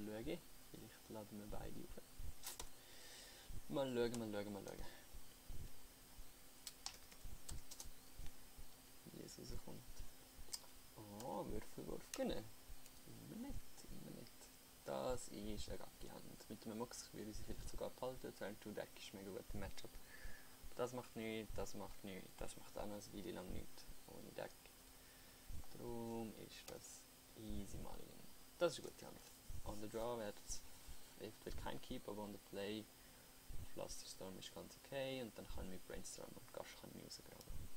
schauen. Vielleicht laden wir beide auf. Mal schauen. Wie es rauskommt. Oh, Würfelwurf gewinnen. Immer nicht. Das ist eine Gacki-Hand. Mit dem Mox würde ich sie vielleicht sogar behalten. Turn to Deck ist mega gut im Matchup. Das macht nichts, das macht auch noch ein Weile lang nichts. Ohne Deck. Darum ist das easy Mulligan. Das ist eine gute Hand. On the draw wird kein Keep, aber on the play Flusterstorm ist ganz okay und dann kann ich mit Brainstorm und Gash kann ich rausgraben.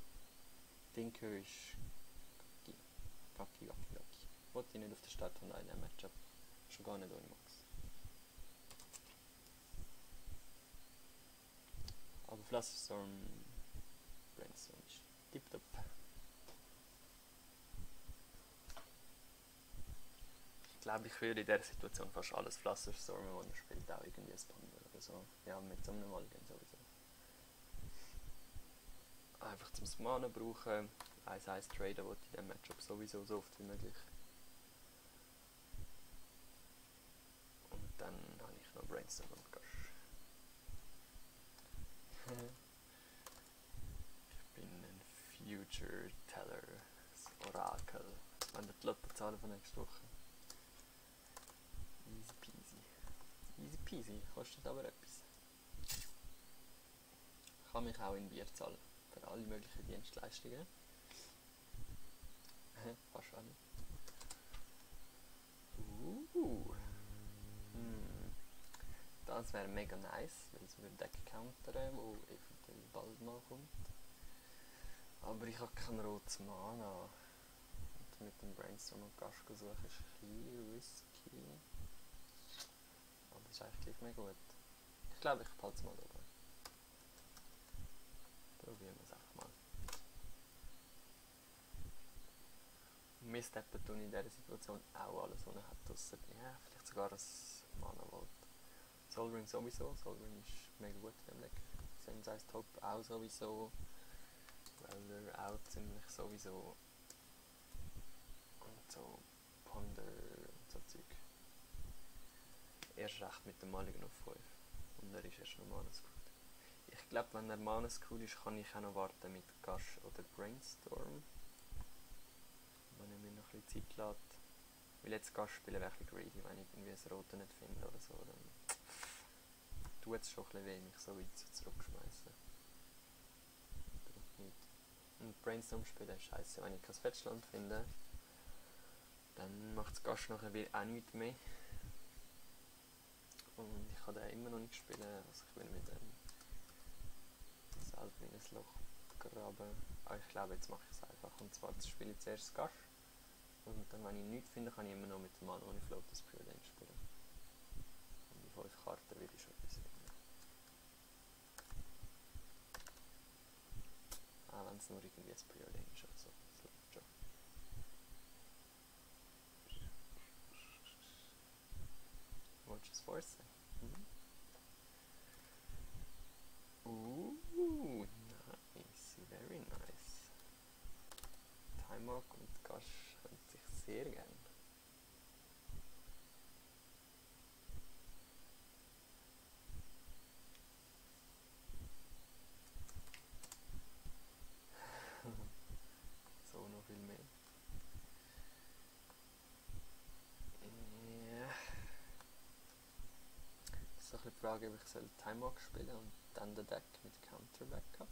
Dinker ist Gacki. Wollte ich nicht auf der Start von einem Matchup. Schon gar nicht ohne Max. Aber Flusterstorm, Brainstorm ist tipptopp. Ich glaube, ich würde in dieser Situation fast alles Flusterstormen, wenn er spielt, auch irgendwie ein Panda oder so. Ja, mit so einem Mulligan sowieso. Einfach zum Mana brauchen, 1-1 traden wollte ich in diesem Matchup sowieso so oft wie möglich. Und dann habe ich noch Brainstorm und Gash. Ich bin ein Future Teller, das Orakel. Wenn die Lottozahlen von nächster Woche. Easy peasy, kostet aber etwas. Ich kann mich auch in Bier zahlen. Für alle möglichen Dienstleistungen. Fast alle. Das wäre mega nice, weil es würde Deck countern, wo eventuell bald mal kommt. Aber ich habe kein rotes Mana. Und mit dem Brainstorm und Gash suchen ist ein bisschen risky. Aber das ist eigentlich gleich mega gut. Ich glaube, ich behalte es mal oben. Probieren wir es einfach mal. Missteppen tun in dieser Situation auch alles, was er hat. Ausser, ja, vielleicht sogar das Mana-Volt. Solring sowieso. Solring ist mega gut in dem Deck. Sense Top auch sowieso. Weller auch ziemlich sowieso. Und so Ponder und so Zeug. Erst recht mit dem Mulligan auf 5. Und er ist erst noch Mana School. Ich glaube, wenn er Mana School ist, kann ich auch noch warten mit Gash oder Brainstorm. Wenn er mir noch ein bisschen Zeit lässt. Weil jetzt Gash spielen wäre ein bisschen greedy, wenn ich irgendwie das Rote nicht finde oder so. Dann tut es schon ein bisschen weh, mich so weit zurückschmeißen. Und Brainstorm spielen ist scheiße. Wenn ich kein Fettschland finde, dann macht das Gash nachher auch nichts mehr. Und ich kann den immer noch nicht spielen, also ich will mit dem selber in ein Loch graben. Aber ich glaube, jetzt mache ich es einfach. Und zwar spiele ich zuerst das Gash. Und dann, wenn ich nichts finde, kann ich immer noch mit dem Mana ohne Float das Preordain spielen. Und bei 5 Karten würde ich schon etwas finden. Wenn es nur irgendwie ein Preordain ist oder so. Das läuft schon. Watch es forcen. Nice, very nice. Timehawk und Gash hören sich sehr gern. So noch viel mehr. Das ist ein bisschen die Frage, ob ich Timehawk spielen und dann den Deck mit Counter Backup.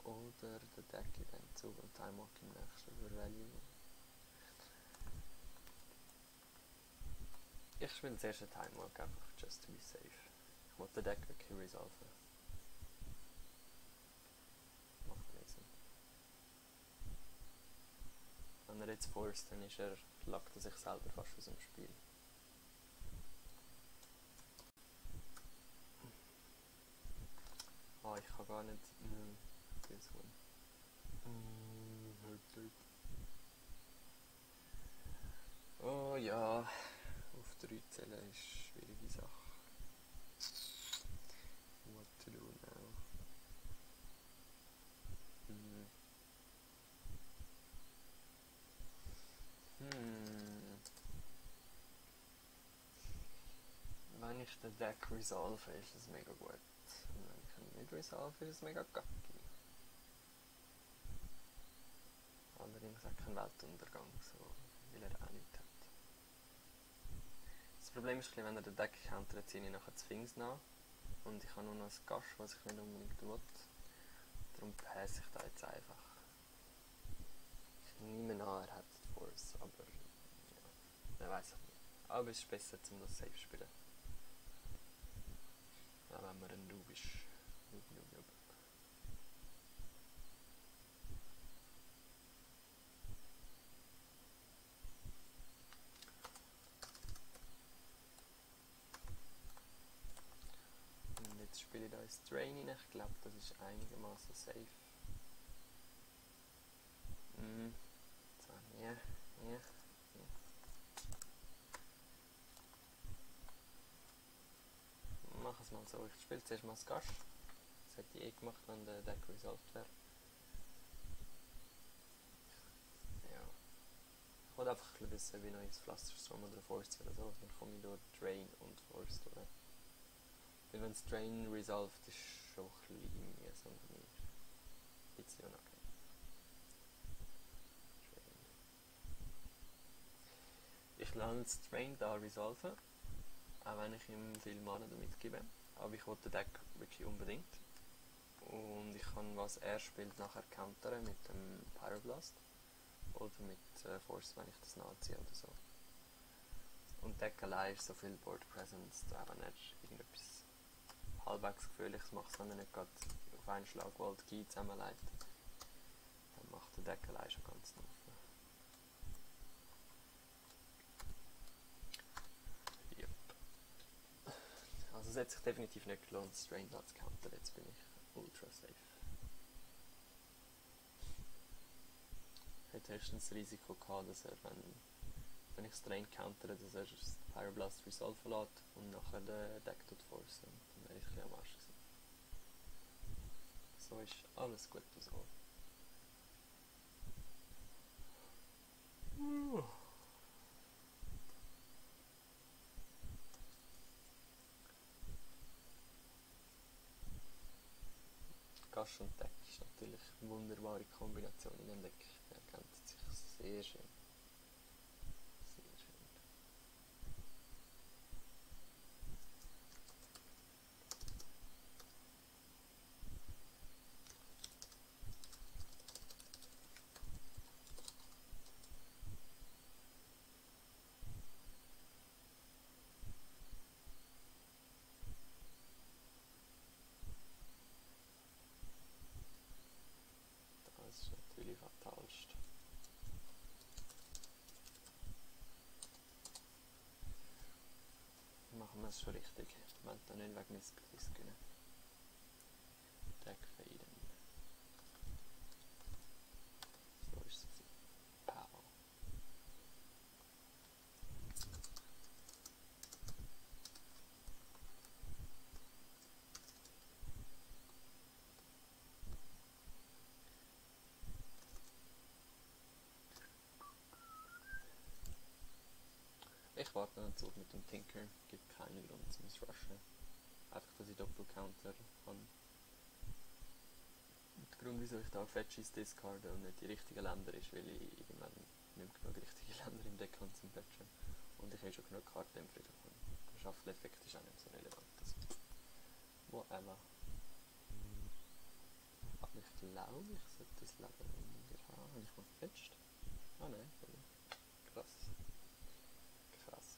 Oder den Deck dann zu und Timehawk im nächsten für Value. Ich spiele zuerst den Timehawk einfach just to be safe. Ich muss den Deck wirklich resolven. Macht mehr Sinn. Wenn er jetzt forst, dann lockt er sich selber fast aus dem Spiel. Ich kann gar nicht. This one. Oh ja, auf 3 zählen ist eine schwierige Sache. What to do now? ich den Deck resolve, ist es mega gut. Und wenn ich ihn nicht resolve, ist es mega kacke. Allerdings auch kein Weltuntergang, so, weil er auch nichts hat. Das Problem ist, wenn er den Deck countert, ziehe ich nachher die Sphinx nach. Und ich habe nur noch ein Gash, was ich nicht unbedingt will. Darum passe ich da jetzt einfach. Ich nehme an, er hat die Force, aber ja, man weiß es nicht. Aber es ist besser, um das safe zu spielen. Auch wenn man ein Noob ist. Noob. Und jetzt spiele ich da ins Drain rein. Ich glaube, das ist einigermaßen safe. So, ja. Mach es mal so, ich spiele zuerst mal das Gash. Das hätte ich eh gemacht, wenn der Deck resolved wäre. Ja. Ich wollte einfach ein bisschen wissen, wie noch ins Flusterstorm oder Force oder so. Dann komme ich durch Drain und Force durch. Weil wenn es Drain resolved ist, schon ein bisschen mühsam für mich. Ein bisschen unangenehm. Ich lasse das Drain da resolven, auch wenn ich ihm viel Mana damit gebe. Aber ich wollte den Deck wirklich unbedingt. Und ich kann, was er spielt, nachher countern mit dem Pyroblast. Oder mit Force, wenn ich das nachziehe oder so. Und Deck allein ist so viel Board Presence, da wenn er irgendetwas halbwegs Gefährliches macht, wenn er nicht gerade auf einen Schlag Gold Key zusammenlegt, dann macht der Deck allein schon ganz null. Yep. Also es hat sich definitiv nicht gelohnt, Strain da zu countern, jetzt bin ich ultra safe. Ich hätte höchstens das Risiko gehabt, dass er, wenn ich Strain countere, dass er das Pyroblast resolven lässt und nachher den Deck forcen. Dann wäre ich ein bisschen am Arsch gewesen. So ist alles gut ausgegangen. Gash und Deck ist natürlich eine wunderbare Kombination in dem Deck. Er ergänzt sich sehr schön. Sehr schön. Das ist natürlich fatalst. Machen wir es schon richtig. Wir wollen da nicht wegen Missbillis gewinnen. Deck faden. So ist es. Pow. Ich warte noch einen Zug mit dem Tinker. Gibt keinen Grund zum Rushen. Einfach, dass ich Doppelcounter habe. Der Grund, wieso ich da Fetches discarde und nicht die richtigen Länder ist, weil ich irgendwann nicht mehr genug richtige Länder im Deck habe zum Fetchen. Und ich habe schon genug Karten im Friedhof. Der Shuffle-Effekt ist auch nicht so relevant. Also, whatever. Aber ich glaube, ich sollte das Level weniger haben. Habe ich mal gefetcht? Ah nein, krass. Krass.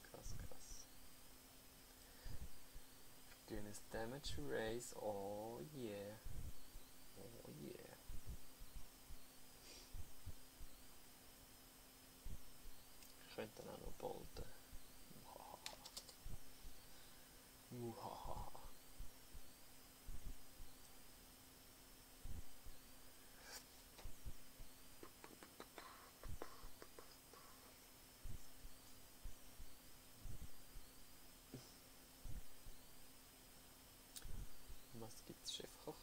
Grünes Damage Raise, oh yeah. Ich könnte dann auch noch bolten. Muhahaha. Was gibt's, Chefkoch?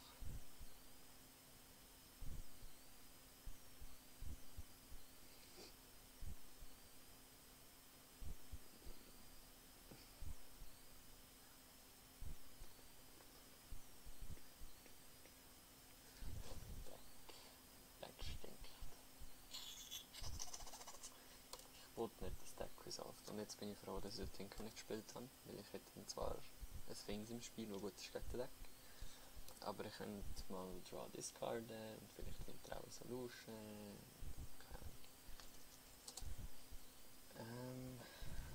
Und jetzt bin ich froh, dass ich den Tinker nicht gespielt habe, weil ich hätte zwar ein Things im Spiel, das gut ist gegen den Deck, aber ich könnte mal Draw discarden und vielleicht hinterher auch Solution, keine Ahnung.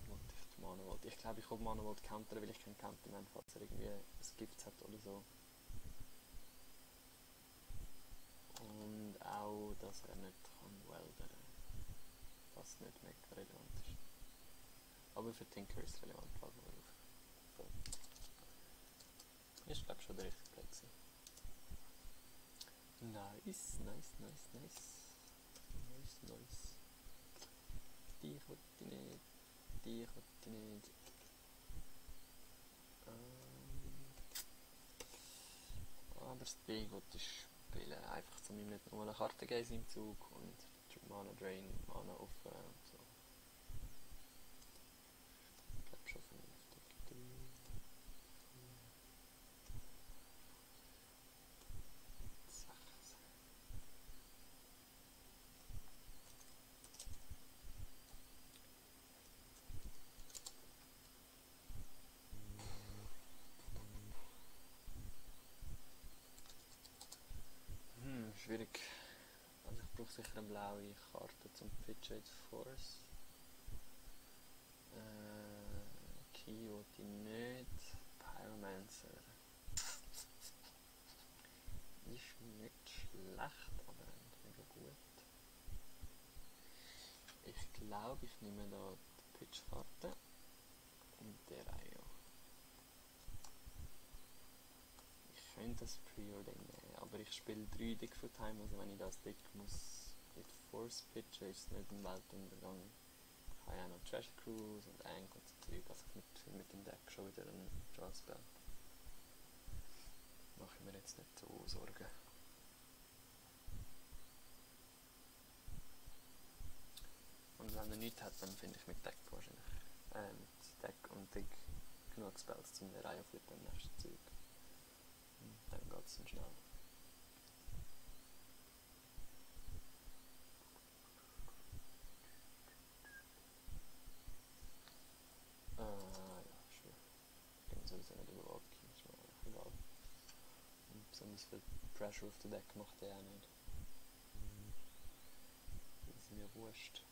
Wollte ich die Mana Vault? Ich glaube, ich habe Mana Vault countern, weil ich keinen Counterman, falls er irgendwie ein Gift hat oder so. Und auch, dass er nicht kann weldern, was nicht mega relevant ist. Aber für Tinker ist es relevant, weil man voll. Ist glaube schon der richtige Play gewesen. Nice. Die wollte ich nicht. Aber das Ding wollte ich spielen, einfach zu mir nicht nur eine Karte geben im Zug und Mana Drain, Mana opfern und so. Ich glaube schon vernünftig. Schwierig. Also ich brauche sicher eine blaue Karte zum Fidget Force. Key wollte ich nicht. Pyromancer ist nicht schlecht, aber nicht mega gut. Ich glaube, ich nehme da die Pitch-Karte und der Reihe. Ich könnte das Preording nehmen, aber ich spiele 3 Deck for Time, also wenn ich das Deck muss mit Force pitchen, ist es nicht ein Weltuntergang. Ich habe ja noch Treasure Cruise und Ank und so Zeug, also ich mit dem Deck schon wieder einen Draw-Spell. Mache ich mir jetzt nicht so Sorgen. Und wenn er nichts hat, dann finde ich mit Deck wahrscheinlich mit Deck und Deck genug Spells zum eine Reihe flippen im nächsten Zug. Dann geht es dann schnell. Ja, schwierig. Ich bin sowieso nicht überhaupt, ist mir eigentlich egal. Und besonders viel Pressure auf den Deck macht er auch nicht. Das ist mir wurscht.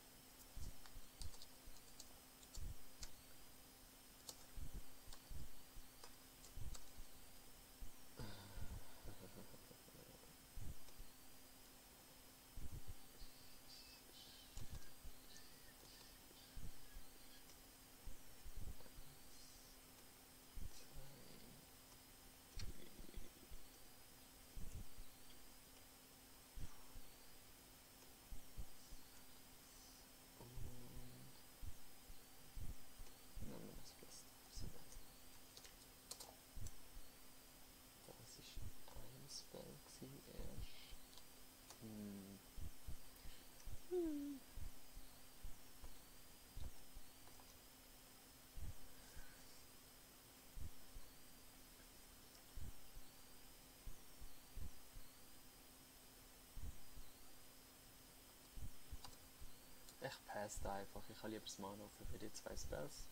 Ich passe einfach, ich habe lieber das Mana für die 2 Spells,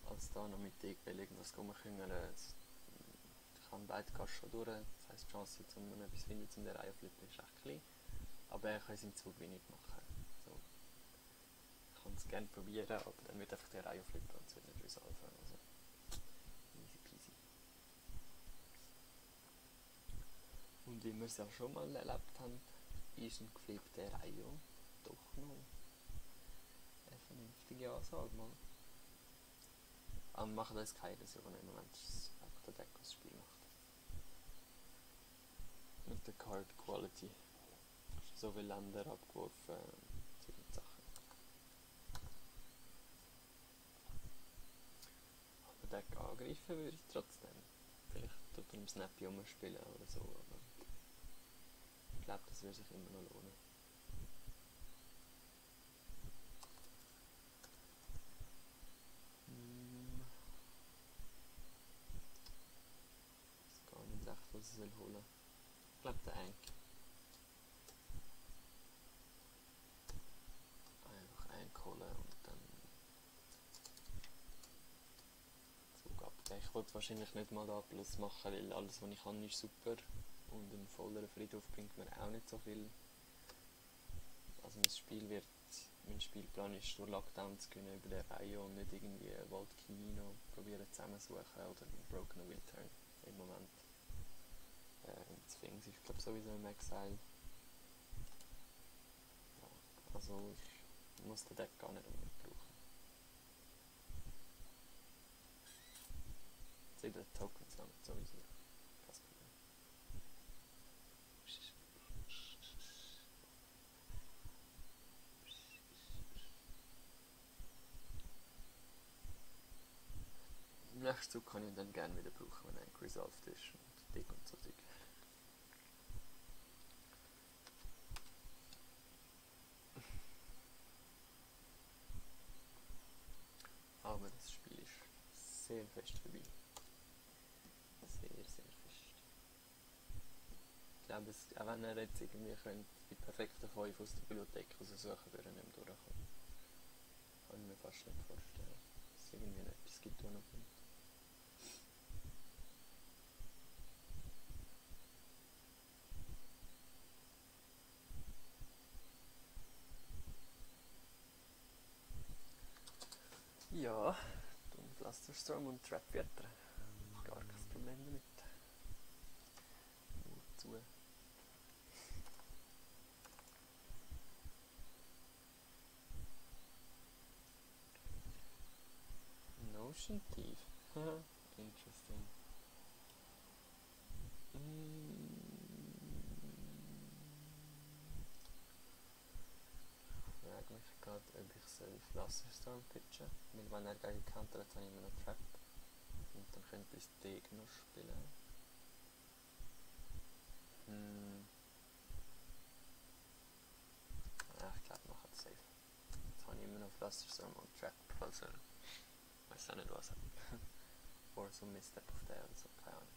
als da noch mit irgendwas rumküngern. Ich habe beide Kasten schon durch, das heisst die Chance, um etwas zu finden, um der Reihe zu flippen, ist echt klein. Aber ich kann es im Zug wenig machen. So. Ich kann es gerne probieren, aber dann wird einfach der Reihe flippen und es wird nicht resolven. Also easy peasy. Und wie wir es ja schon mal erlebt haben, ist ein geflippter Reihe doch noch eine vernünftige Ansage mal. Aber wir machen das keine Illusion, im Moment ist es einfach der Deck, was das Spiel macht. Mit der Card Quality. So viele Länder abgeworfen, solche Sachen. Aber Deck angreifen würde ich trotzdem. Vielleicht tut er im Snappy umspielen oder so, aber ich glaube, das würde sich immer noch lohnen. Ich weiß gar nicht echt, was ich soll holen. Ich glaube, der Ank. Einfach Ank holen und dann ich wollte wahrscheinlich nicht mal A plus machen, weil alles was ich kann ist super und ein voller Friedhof bringt mir auch nicht so viel. Also mein Spielplan ist durch Lockdown zu gehen über der Reihe und nicht irgendwie Vault Key noch probieren zusammensuchen oder Broken Winter im Moment. Deswegen ist glaube sowieso im Exile. Ja, also ich muss den Deck gar nicht unbedingt brauchen. Seht ihr Tokens lang sowieso. Kein Problem. Im nächsten Zug kann ich ihn dann gerne wieder brauchen, wenn er resolved ist und dick und so dick. Aber das Spiel ist sehr fest vorbei. Sehr, sehr fest. Ich glaube, auch wenn er jetzt irgendwie die perfekten 5 aus der Bibliothek raussuchen würde, er nicht mehr durchkommen. Kann ich mir fast nicht vorstellen, dass es irgendwie etwas gibt, was noch kommt. Ja, dann Flusterstorm und Trapwetter. Gar kein Problem damit. Nur zu. Notion Thief. Interesting. Ich frage mich gerade, ob ich Flusterstorm pitchen soll. Weil wenn er gegen countert, habe ich immer noch Trap. Und dann könnte ich Deg noch spielen. Ja, ich glaube, ich mache es safe. Jetzt habe ich immer noch Flusterstorm und Trap, falls er weiß auch nicht was hat. Oder so ein Misstep auf der oder so, keine Ahnung.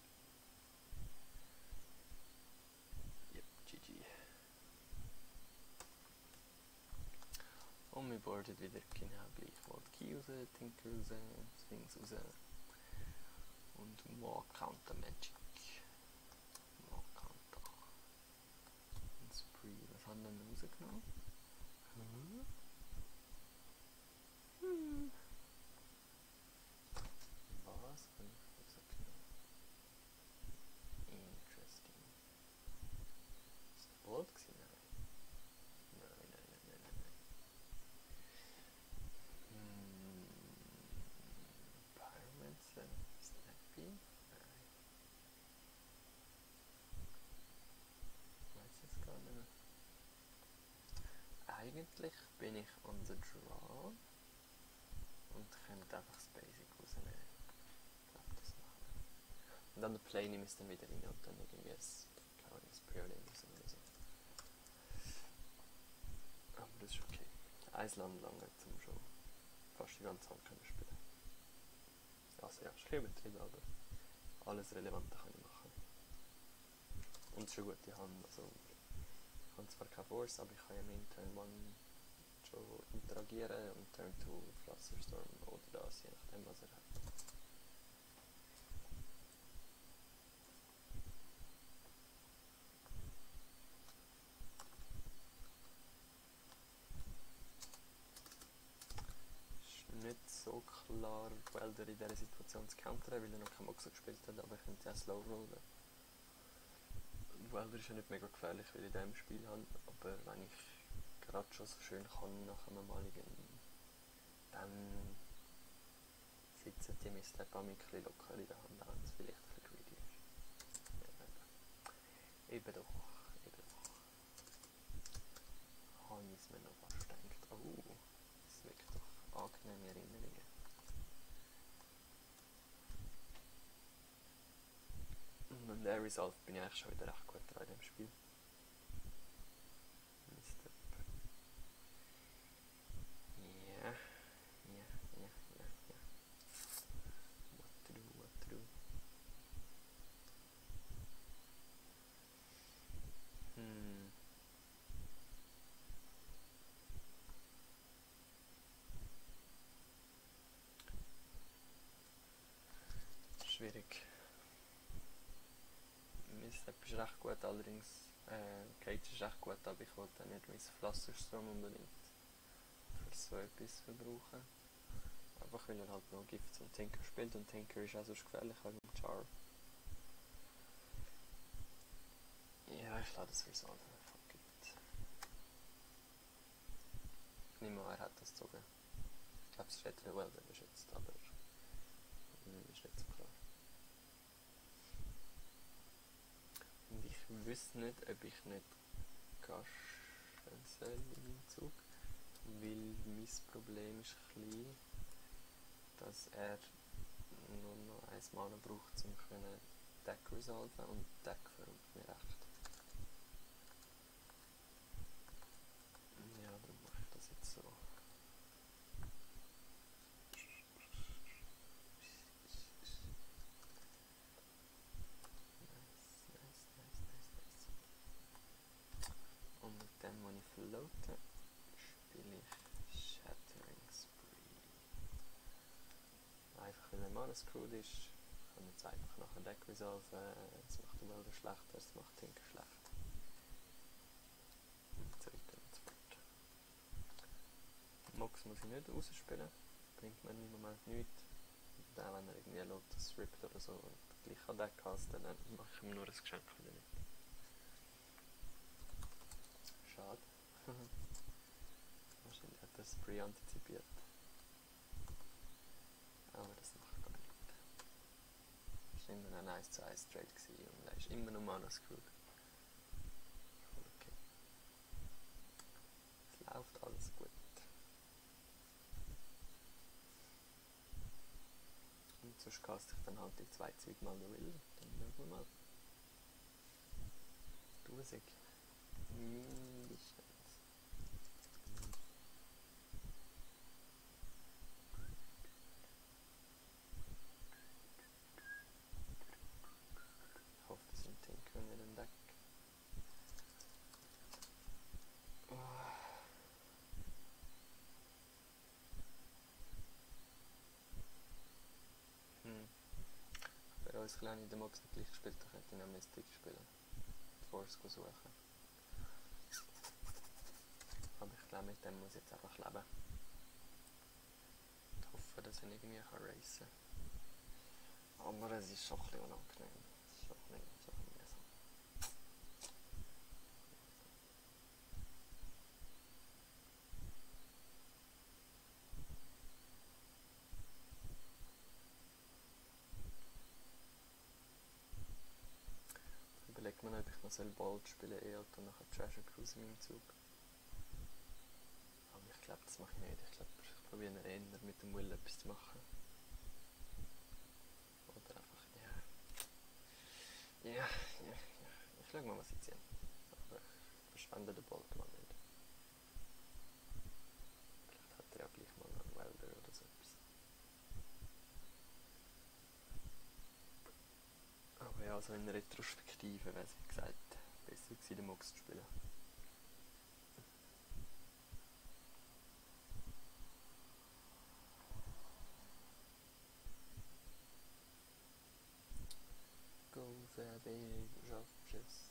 Yep, GG. Und wir boarden wieder genau gleich. Vault Key raus, Tinker raus, Sphinx raus. Und Maw Counter Magic. Maw Counter. Und Spree, was haben wir denn rausgenommen? Was habe ich rausgenommen? Interesting. Ist das Vault gewesen? Nein. Pyromancer, Snappy? Nein. Ich weiß jetzt gar nicht mehr. Eigentlich bin ich on the draw und könnte einfach das Basic rausnehmen. Ich glaube, das machen wir. Und an der Play nehme ich es dann wieder rein und dann irgendwie ein Period oder so. Aber das ist okay. Ein Land lange zum schon fast die ganze Hand können spielen. Also ja, ist ein übertrieben, aber alles Relevante kann ich machen. Und es ist eine gute Hand. Also, ich habe zwar keine Force, aber ich kann ja mit Turn 1 schon interagieren und Turn 2 Flusterstorm oder das, je nachdem was er hat. Ist nicht so klar, Welder in dieser Situation zu countern, weil er noch kein Moxo gespielt hat, aber ich könnte ja slow rollen. Welder ist ja nicht mega gefährlich, weil ich in diesem Spiel habe, aber wenn ich gerade schon so schön kann nach einem maligen, dann sitzen die Misstep an mich ein bisschen locker in der Hand, wenn es vielleicht ein bisschen greedy ist. Eben doch. Habe ich es mir noch fast gedacht. Oh, das wirkt doch angenehme Erinnerungen. Und der Resolve bin ich eigentlich schon wieder recht gut dran in dem Spiel. Misstep. Ja. What to do? schwierig. Mein Step ist recht gut, allerdings Cage ist recht gut, aber ich wollte nicht mein Flusterstorm unbedingt für so etwas verbrauchen. Einfach weil er halt noch Gifts und Tinker spielt und Tinker ist auch sonst gefährlich wegen dem Char. Ja, ich lade das versagen. Fuck it. Ich nehme an, er hat das gezogen. Ich glaube, es steht well beschützt, aber ist nicht so klar. Und ich wüsste nicht, ob ich nicht gaschen soll im Zug, weil mein Problem ist ein bisschen, dass er nur noch 1 Mana braucht, um Deck resolven und Deck verrückt mir recht. Ja, dann mache ich das jetzt so. Nice. Und mit dem, wenn ich floate, spiele ich Shattering Spree. Einfach weil mein Mana screwed ist, kann ich jetzt einfach nachher Deck resolven, es macht den Wilder schlechter, es macht Tinker schlecht. Und so weiter und so fort. Mox muss ich nicht rausspielen, bringt mir im Moment nichts. Und auch wenn er irgendwie Lotus rippt oder so und gleich an Deck casten, dann mache ich ihm nur ein Geschenk wieder nicht. Schade. Wahrscheinlich hat er Spree antizipiert. Aber das macht gar nichts. Es war immer ein 1:1 Trade und er ist immer noch Mana screwed. Okay. Es läuft alles gut. Und sonst caste ich dann halt die 2 Zeug mal noch will. Dann schauen wir mal. Dusig. Mindestens. Ich hoffe, das sind Tinker nicht im Deck. Wenn uns kleine Demox nicht gleich gespielt, dann könnte ich noch Mystic spielen. Die Force suchen. Aber ich glaube, mit dem muss ich jetzt einfach leben. Ich hoffe, dass ich irgendwie racen kann. Aber es ist schon ein bisschen unangenehm. Es ist schon ein bisschen mühsam. Überlegt man, ob ich noch Bolt spielen soll und nachher Treasure Cruise in meinem Zug. Aber ich glaube, das mache ich nicht. Ich glaube, ich probiere eher mit dem Will etwas zu machen. Oder einfach, ja. Ich schaue mal, was ich ziehe. Aber ich verschwende den Bolt mal nicht. Vielleicht hat er ja gleich mal einen Welder oder so etwas. Aber ja, so in Retrospektive wäre es, wie gesagt, besser gewesen, den Mox zu spielen. Go the big Rogers.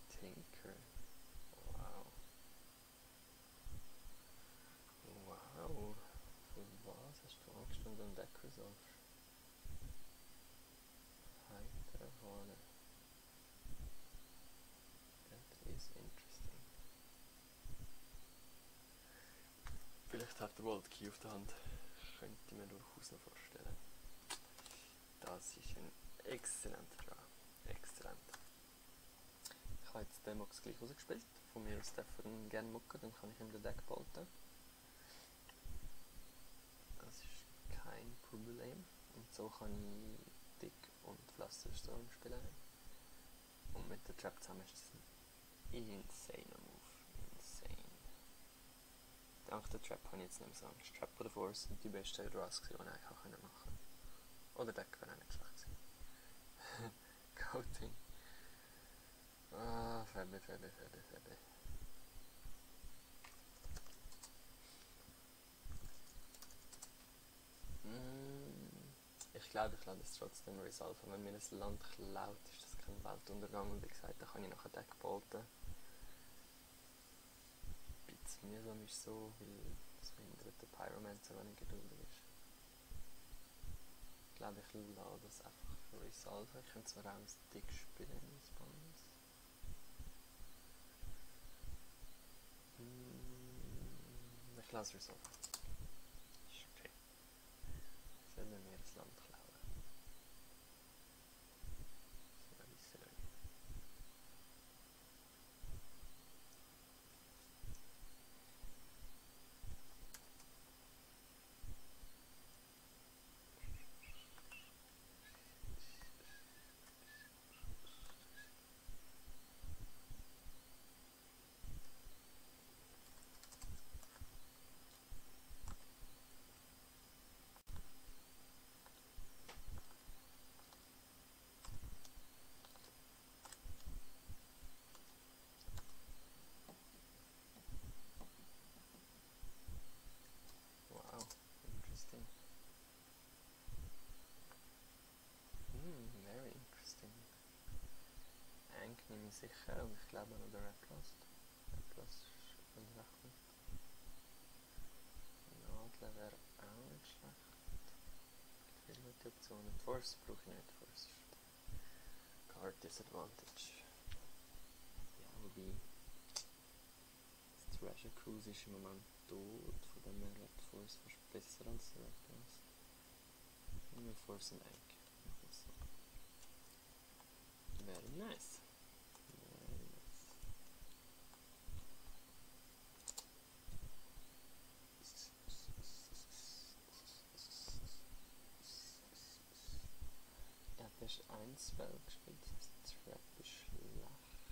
Tinker. Wow. Für was hast du Angst um den Deck resolve? Heiter Horne. That is interesting. Vielleicht hat der World Key auf der Hand. Könnte ich mir durchaus noch vorstellen. Das ist ein exzellenter Draw. Exzellent. Ich habe jetzt den Mox gleich rausgespielt. Von mir aus darf er ihn gerne mucken, dann kann ich ihm den Deck bolten. Das ist kein Problem. Und so kann ich Dick und Flusterstorm spielen. Und mit der Trap zusammen ist das ein insaner Move. Insane. Dank der Trap habe ich jetzt nicht mehr so Angst. Trap oder Force sind die besten Draws, die ich eigentlich auch machen konnte. Oder Deck wäre auch nicht schlecht gewesen. Coating. Ah, Fäbe. Ich glaube, ich lade es trotzdem Resolve. Wenn mir das Land klaut, ist das kein Weltuntergang. Und wie gesagt, da kann ich nachher Deck bolten. Ein bisschen mühsam ist so, weil das verhindert der Pyromancer, wenn er geduldig ist. Ich glaube, ich lade das einfach für Resolve. Ich könnte zwar auch ein Stick spielen in Spawns. Ich lasse Resolve. Ist okay. Sollen wir mir das Land klauen? Wow, interesting. Very interesting. Ank nehme ich sicher und ich glaube noch der Red Lost. Red Lost ist recht gut. Nadler wäre auch nicht schlecht. Es gibt viele gute Optionen. Force brauche ich nicht. Force ist Card Disadvantage. Ja, wobei das Treasure Cruise ist im Moment tot, von dem her Red Force fast besser als der Red Lost. Nehmen wir Force und Ank. Very nice. Very nice. Er hat erst ein Spell gespielt, das Trap ist schlecht.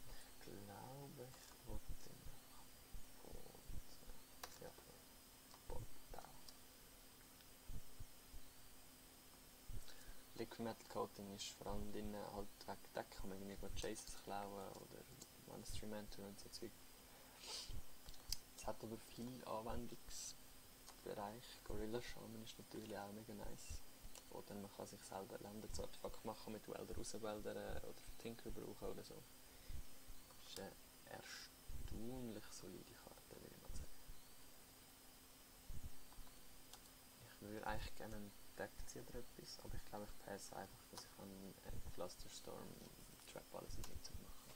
Ich glaube, ich wollte ihn einfach bolten. Ja, bolten. Liquid Metal Coating ist vor allem drin, halt wegen Deck kann man irgendwie gut Chases klauen oder Monster Mentor und so Zeug. Es hat aber viel Anwendungsbereich. Gorilla Shaman ist natürlich auch mega nice. Oder man kann sich selber Landungsartefakt machen mit Welder rauswäldern oder für Tinker brauchen oder so. Das ist eine erstaunlich solide Karte, würde ich mal sagen. Ich würde eigentlich gerne einen Deck ziehen oder etwas, aber ich glaube, ich passe einfach, dass ich einen Flusterstorm Trap alles in Ding machen.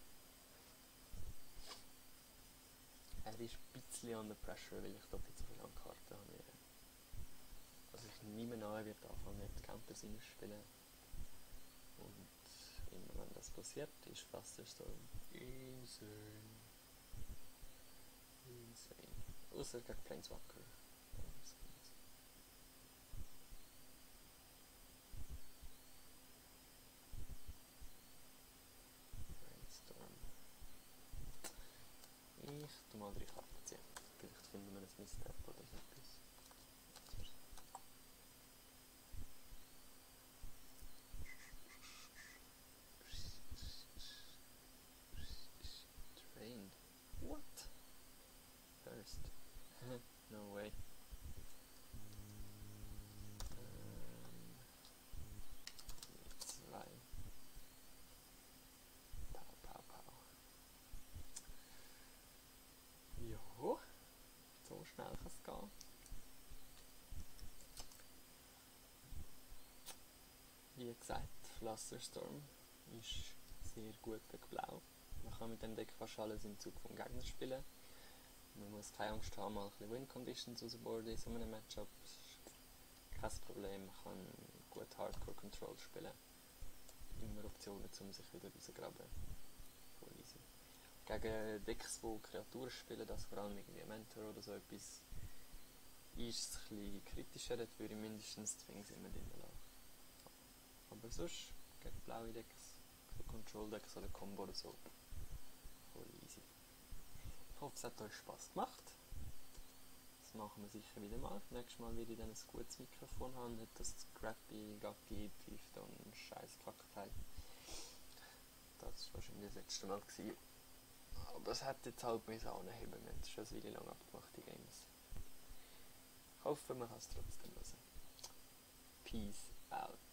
Er ist ein bisschen under pressure, weil ich dort nicht so viele Karten habe. Also ich nehme an, wird anfangen mit Counters spielen. Und immer wenn das passiert, ist Flusterstorm insane. Außer gegen Planeswalker. Ich tu mal 3 Karten ziehen. Vielleicht finden wir ein Misstep oder so etwas. Trained. What? First. No way. Zwei. Pow. Jo. So schnell kann es gehen. Wie gesagt, Flusterstorm ist sehr gut gegen Blau. Man kann mit dem Deck fast alles im Zug vom Gegner spielen. Man muss keine Angst haben, mal ein bisschen Win Conditions auszuboarden in so einem Matchup. Kein Problem, man kann gut Hardcore Control spielen. Immer Optionen, um sich wieder rauszugraben. Voll easy. Gegen Decks, die Kreaturen spielen, das vor allem irgendwie Mentor oder so etwas, ist es ein bisschen kritischer, dort würde ich mindestens Zwings immer drin lassen. Aber sonst, gegen blaue Decks, so Control Decks oder Combo oder so, voll easy. Ich hoffe, es hat euch Spaß gemacht. Das machen wir sicher wieder mal. Nächstes Mal werde ich dann ein gutes Mikrofon haben, nicht das Scrappy, Gacki, Tiefton, scheiß Kackteil. Das war wahrscheinlich das letzte Mal gewesen. Aber es hat jetzt halt mein anheben. Wir haben es schon eine Weile lang abgemacht, die Games. Ich hoffe, man kann es trotzdem hören. Peace out.